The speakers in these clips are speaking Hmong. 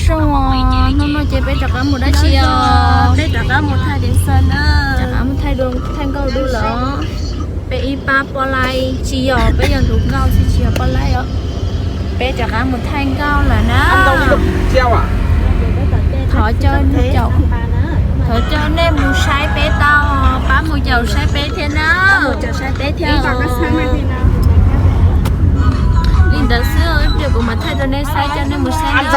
Zoo, hnub no ces peb rov qab mus dab tsi os? Peb rov qab mus thaij dua, thaij nkauj dua lawm. Peb ib pab poj laib tsis yog, peb yog tus nkauj xwb tsis yog poj laib os. Peb rov qab mus thaij nkauj lawm na. Thov caw, thov caw nej mus saib peb tau, pab mus caum saib peb thiab na. Li ntawd xwb, ib pliag kuv mam thaij rau nej saib, coj nej mus saib na.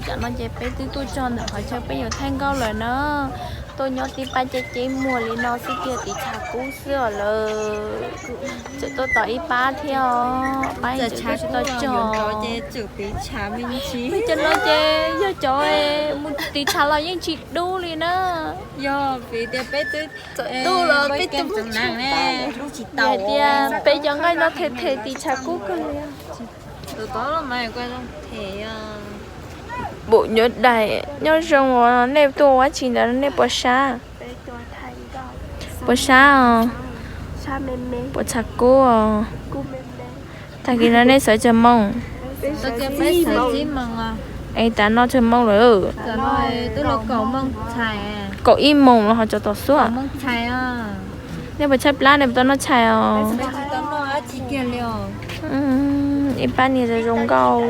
Tam no ces peb twb tuaj txog ntawm qhov chaw peb yuav thaij nkauj lawm na. Tuaj nyob tib pab ceb ceb muag li no xwb tiag, tiv tshav kub xwb os lawm. Tseem tuaj tos ib pab thiab os, pab tseem tuaj tsis tau txog. Peb cov no ces yog cov mus tiv tshav los yeej tsis dub li na. Yog tias peb cov nqaij no them them tiv tshav kub kawg li. Bum nyuaj dais, nyob zoo os, nej tuaj ua dab tsi ntawd nej puas sab? Puas sab os? Puas tshav kub os? Tag kis no nej sawv tsawg moos? Es tas no tsawg moos lawm? Kaum ib moos los ho tsaus tau xwb. Nej puas tshaib plab, nej puas tau noj tshais os? Ib pab niag zoo zoo nkauj.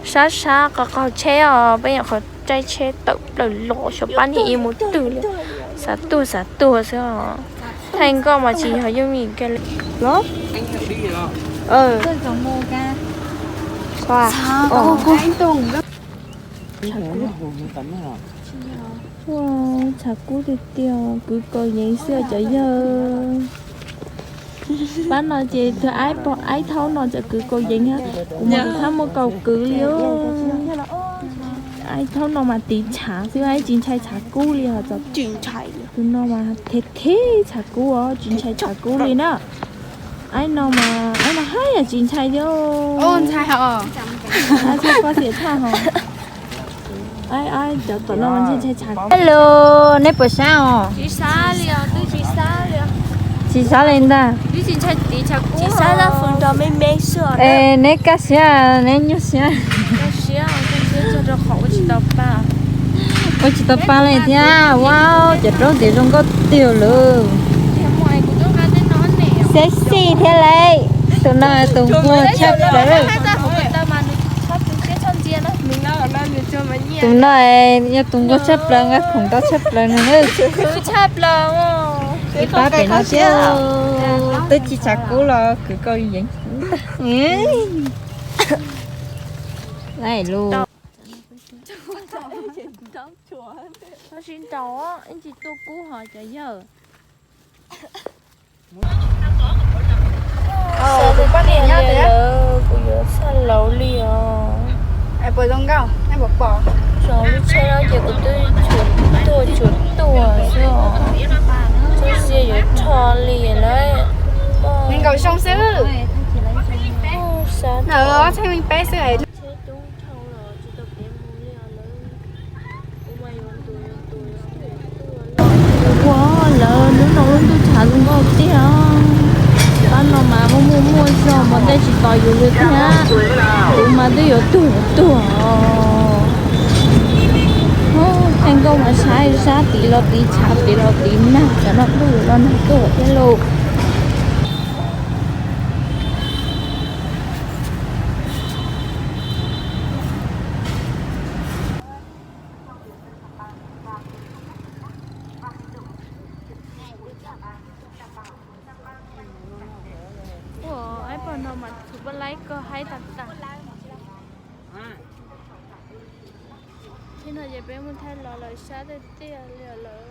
Sab sab qhov qaug tsheb os, peb nyuam qhuav caij tsheb tawm plaws los xyov pab niag ib mus twg li. Xav tuag xav tuag xwb os. Thaij nkauj mas tsis yog yooj yim kiag li. Tshav kub tiag tiag, kwv kaus yeev xwb cov yawg. Pab no ces tug aib pog aib thaub no tseem kwv kaus yeev thiab, kuv mas kuv txhob muaj kaus kwv li. Aib thaub no mas tiv tshav xwb, aib tsis ntshai tshav kub li os. Tus no mas them them tshav kub os, tsis ntshai tshav kub li na. Aib no mas, aib no haj yam tsis ntshai thiab. Ntshai os. Aib thiab koj xiam tshaj hos. Aib, aib cov tom no mas ntshai ntshai tshav. Hello, neb puas sab os? Tsis sab li os, twb tsis sab li os. Tsis sab li ntag. Twb tsis ntshai tiv tshav kub, tsis sab, me me xwb os. Es neb kaj siab, neb nyuaj siab? Kaj siab, kaj siab txog rau qhov ua tsis tau pa. Ua tsis tau pa li thiab. Wow, cov roob tim zoo nkauj tiag lawm. Sexy thiab lauj. Tus no tus nquag tshaj plaws. Tus no yog tus nquag tshaj plaws, nqa khoom ntaub tshaj plaws no. Ib pab pem no thiab, twb tsis tshav kub los kwv kaus yeev. Lus. Sib nraus, ib tsis tuaj kub hos cov yawg. Kuv poj niam nyob tiag, kuv yuav txhaj laus li os. Zoo lub tsheb no ces kuv twb tsuas tuaj tsuas tuaj xwb os. Txoj sia yuav rho li lawm. Nees nkaum xyoo xwb. Ob txhiab leej peb xwb. Ua, lawv hnub no lub ntuj tshav zoo nkauj tiag. Pab no mas muaj muaj muaj zog mas ntej tsis tos yus li thiab. Kuv mas twb yuav tuag yuav tuag os. Thaij nkauj mas saib sab tid los tid tshav tid los tid nag, tsam no ntuj los nag tuaj thiab lauj. Ua, aib pog no mas txhua pab laib koj haib tag tag. Tib no ces peb mus thaij los lawm sab tiag tiag li lawm.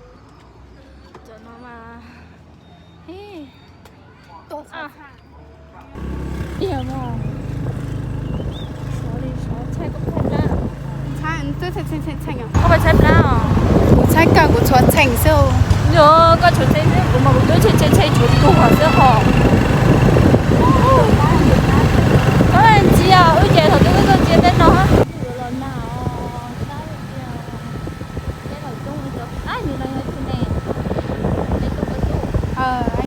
Cov no mas, tiag mas. Koj tshaib plab os? Kuv tshaib kawg, kuv tshuav txheem xwb. Yog koj tshuav txheem xwb, kuv mas kuv twb tshaib tshaib tshuav tuag xwb ho.